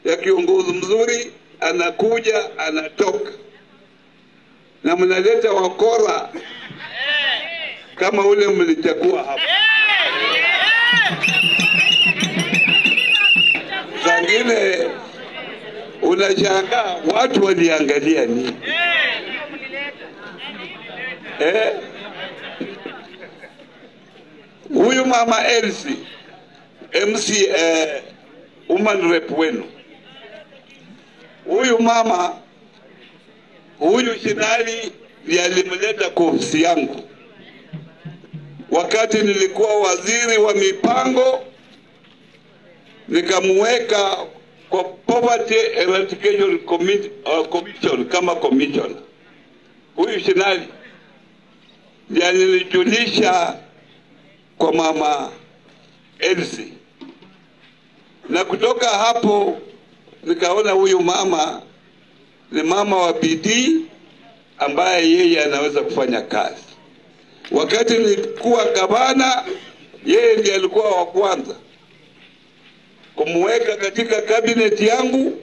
ya kiongozi mzuri, anakuja anatoka, na mnaleta wakora kama ule mlichagua hapa. Zangine unashangaa watu waliangalia nini? Huyu mama Elsie MC, woman rep wenu, huyu mama, huyu Shinali ndiye alimleta kwa ofisi yangu wakati nilikuwa waziri wa mipango, nikamweka kwa Poverty Eradication Commission kama commissioner. Huyu Shinali ndiye alinijulisha kwa mama Elsie, na kutoka hapo nikaona huyu mama ni mama wa bidii ambaye yeye anaweza kufanya kazi. Wakati nilikuwa gavana, yeye ndiye alikuwa wa kwanza kumweka katika cabinet yangu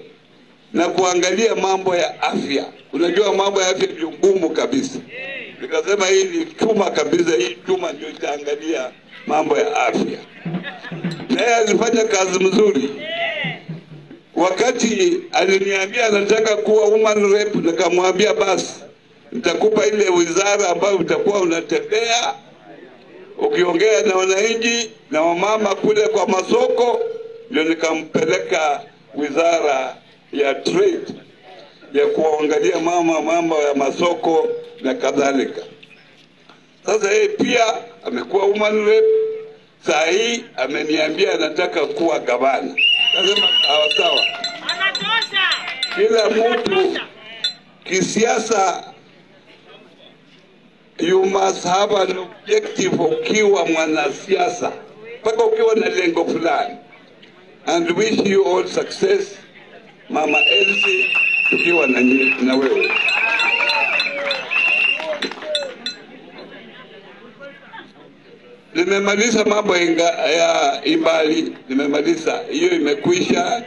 na kuangalia mambo ya afya. Unajua mambo ya afya ni ngumu kabisa. Nikasema hii ni chuma kabisa, hii chuma ndio itaangalia mambo ya afya. Naye alifanya kazi mzuri. Wakati aliniambia anataka kuwa woman rep, nikamwambia basi nitakupa ile wizara ambayo utakuwa unatembea ukiongea na wananchi na wamama kule kwa masoko. Ndio nikampeleka wizara ya trade ya kuangalia mama ya masoko na kadhalika. Sasa yeye pia amekuwa woman rep. Saa hii ameniambia anataka kuwa gavana. Nasema sawa sawa. Kila mtu kisiasa, you must have an objective ukiwa mwanasiasa, mpaka ukiwa na lengo fulani. And wish you all success, Mama Elsie, tukiwa na wewe. Nimemaliza mambo ya Imbali, nimemaliza hiyo, imekwisha.